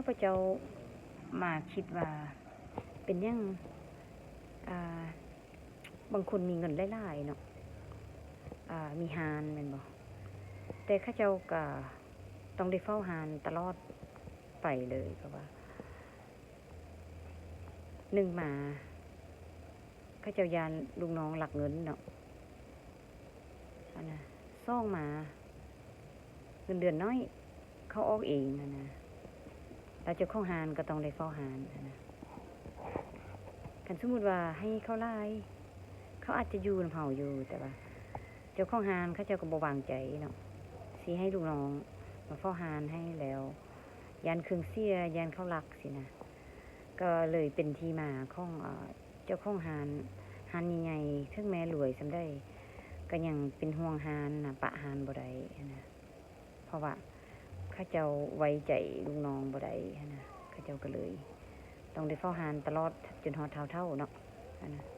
ເຂົາເຈົ້າມາຄິດວ່າເປັນຫຍັງ ອ່າ ບາງຄົນມີເງິນຫຼາຍໆເນາະ ອ່າ ມີຮ້ານແມ່ນບໍ່ ແຕ່ເຂົາເຈົ້າກໍຕ້ອງໄດ້ເຝົ້າຮ້ານຕະຫຼອດໄປເລີຍ ເພາະວ່າ ໜຶ່ງມາ ເຂົາເຈົ້າຢ້ານລູກນ້ອງລັກເງິນເນາະ ອັນນະ ສອງມາ ເງິນເດືອນໜ້ອຍ ເຂົາອອກເອງຫັ້ນນະ ແລ້ວເຈົ້າຂອງຮ້ານກໍຕ້ອງໄດ້ເຝົ້າຮ້ານຫັ້ນນະ ຄັນສົມມຸດວ່າໃຫ້ເຂົາຫຼາຍ ເຂົາອາດຈະຢູ່ນຳເຮົາຢູ່ ແຕ່ວ່າເຈົ້າຂອງຮ້ານເຂົາເຈົ້າກໍບໍ່ວາງໃຈເນາະ ຊິໃຫ້ລູກນ້ອງມາເຝົ້າຮ້ານໃຫ້ ແລ້ວຢ້ານເຄື່ອງເສຍ ຢ້ານເຂົາລັກຊີ້ນະ ກໍເລີຍເປັນທີ່ມາຂອງ ເອີ ເຈົ້າຂອງຮ້ານ ຮ້ານໃຫຍ່ໆ ເຖິງແມ່ນລວຍສ່ຳໃດ ກໍຍັງເປັນຫ່ວງຮ້ານນະ ປະຮ້ານບໍ່ໄດ້ຫັ້ນນະ ເພາະວ່າເຂົາເຈົ້າໄວ້ໃຈລູກນ້ອງບໍ່ໄດ້ຫັ້ນນະ ເຂົາເຈົ້າກໍເລີຍຕ້ອງໄດ້ເຝົ້າຮ້ານຕະຫຼອດຈົນຮອດເຖົ້າເນາະ ຫັ້ນນະ.